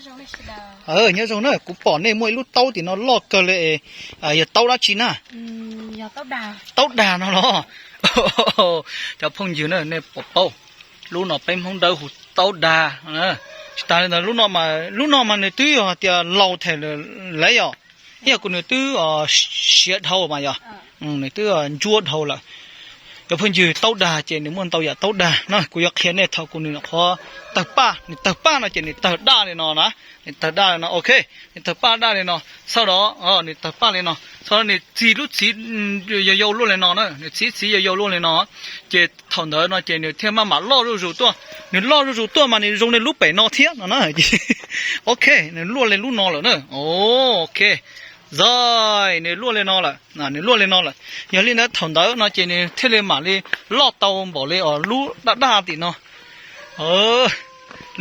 Nyob zoo na, kuv pom nej muaj ib lub taub tim no loj kawg li, yog taub dab tsi na? Taub dag no los? Cov phooj ywg na, nej puas paub, lub no peb Hmoob Dawb hu taub dag. Tsis tas li ntawd, lub no mas nws twb yog hais tias laus them lawm yom, ib yam kuv nws twb siav dhau mas yog, nws twb ntsuab dhau lawm. Cov phooj ywg, taub dag ces nws muaj ntau yam taub dag no, kuv yuav qhia nej thaum kuv nws qhuav tawg paj. Nws tawg paj no ces nws tawg daj li no na, nws tawg daj li no, ok, nws tawg paj daj li no, sau das nws tawg paj li no, sau das nws txi lub txiv yau yau luaj li no na, nws txi txiv yau yau luaj li no. Ces thaum ntawd no ces nws thiaj maj mam loj zuj zus tuaj. Nws loj zuj zus tuaj mas nws zoo li lub pem no thiab no na. Ok, nws luaj li lub no lawm na. Ok, zaj nws luaj li no lawm, nws luaj li no lawm. Yog li ntawd thaum ntawd no ces nws thiaj li mam li loj tau npaum li os lub daj daj tim no.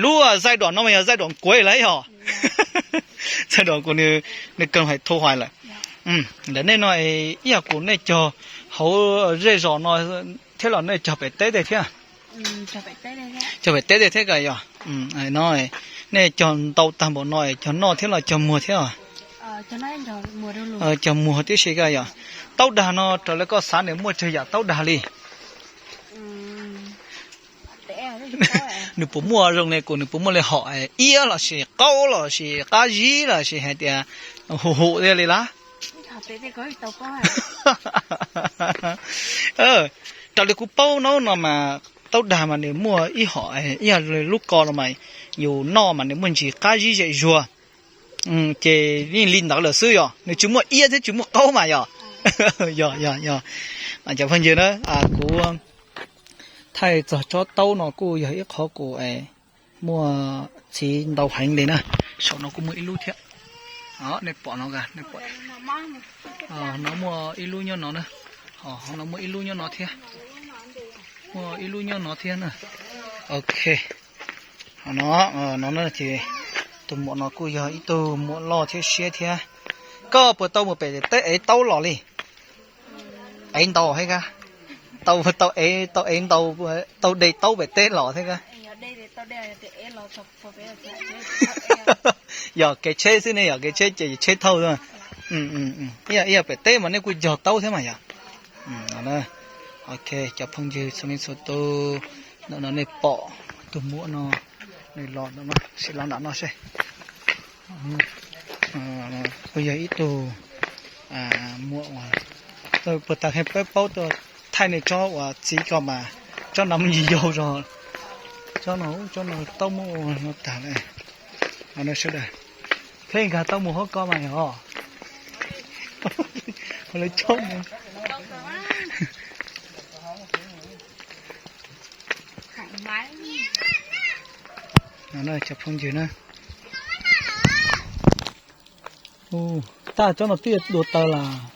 Lub zaj das no mas yog zaj das kuv lawm yog. Zaj das kuv, nws kawg hais thu hais lawm. Ntawm nej no ib yam kuv nej cog hauv zej zos no thiab los nej cog pem teb tej thiab? Cog pem teb tej thiab ka yog? No nej cog ntau tag npaum no cog noj thiab los cog muag thiab? Cog muag tib si ka yog? Taub dag no raws li koj xav nws muaj tsawg yam taub dag li? Nws puas muaj zoo li kuv, nws puas muaj li hom iab los sis qaub los sis qab zib los sis hais tias hum hum thiaj li lab? Raws li kuv paub no no mas taub dag mas nws muaj ib hom ib yam li lub ko no mas yus noj mas nws muaj ntsis qab zib zem zuag. Ces yeej li ntawd lawm xwb yog, nws tsis muaj iab thiab tsis muaj qaub mas yog. Yog yog yog. Cov phooj ywg na, kuv thaij txog tsob taub no kuj yog ib qhov kuv muaj txiv ntau heev li na. Saum no kuj muaj ib lub thiab. Nej pom no, nej pom no muaj ib lub nyob no na. Ho no muaj ib lub nyob no thiab. Muaj ib lub nyob no thiab na. Ok. Ho no, no ces tus muam no kuj yog ib tug muam loj thiab siab thiab. Koj puas tau mus pem teb ev taub los li? Ev ntau thiab ka? Tau, tau ev, tau ev ntau, tau de taub pem teb los thiab ka? Yog kev tsheb xwb ne, yog kev tsheb ces tsheb thauj xwb. Ib yam pem teb mas nej kuj cog taub thiab mas yog. Ok, cov phooj ywg txhua leej txhua tus, ntawm no nej pom tus muam no, nws los ntawm no, sim los nram no seb. Kuj yog ib tug muam uas puag ta peb paub tuaj thaij nej tsob uas txiv ko mas tsob no muaj ntsis yau zog. Tsob no, tsob no taub muab ua no tag lawm. Sawv daws, pheej nkag taub mus hauv ko mas yog. Lawv tsob mus. Cov phooj ywg na, tab tsob no twb dua taw las.